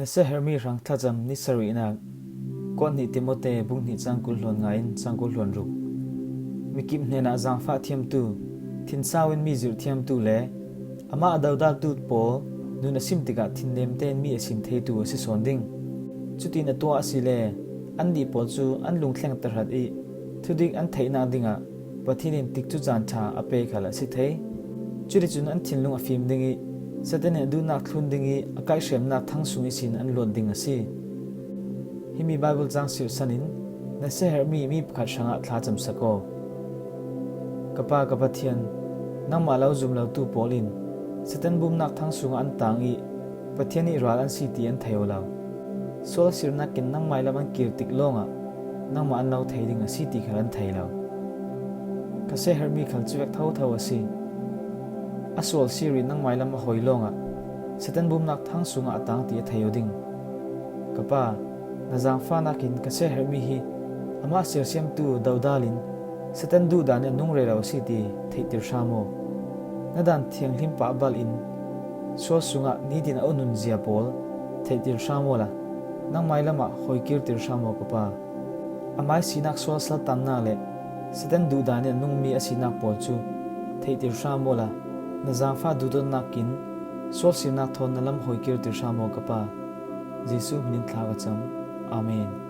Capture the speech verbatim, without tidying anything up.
Nasiaherhmi hrang thlacam ni sarihnak. Kawhhnih Timote bung hnih cang kul hluan nga in cang kul hluan ruk. Mikip hnenah zaangfah thiamtu, thinsau in mi zirh thiamtu le amah a dodaltu pawl nun a sim tikah thinlem tein mi a sim theitu a si sawn ding. Cutin a tuah asile an dih pawl cu an lungthleng tahrat ih thudik an theihnak dingah Pathian in tikcu caan ṭha a pe khal a si thei. Cuticun an thinlung a fim ding ih Satan in a duhnak thlun ding ih a kaihhremnak thang sung ihsin an luat ding a si. Himi Baibal cang sirhsan in nasiaherhmi mi pakhat hrangah thlacam sak aw. Ka Pa, ka Pathian, nangmah lo zum lotu pawl in Satan bumnak thang sungah an tang ih Pathian ih ral an si ti an thei aw lo. Sual sirnak in nangmai lam an kir tik lawngah nangmah an lo thei ding a si ti khal an thei lo. Ka siaherhmi khal cuvek thotho a si. A sual sir ih nangmai lam a hoi lawngah Satan bumnak thang sungah a tang ti a thei aw ding. Ka Pa, na zaangfahnak in ka siaherhmi hi amah sersiamtu dodal in Satan duhdan in a nung rero a si ti theihtir hram aw. Na daan thianghlim pah bal in sual sungah nitin a aw nunzia pawl theihtir hram awla nangmai lamah hoi kirtir hram aw ka Pa. Amai sinak sual saltannak le Satan duhdan in a nungmi a sinak pawl cu theihtir hram awla na zaangfah duhdawtnak in sual sirnak thawn na lam hoi kirtir hram aw ka Pa. Jesuh hmin in thla ka cam. Amen.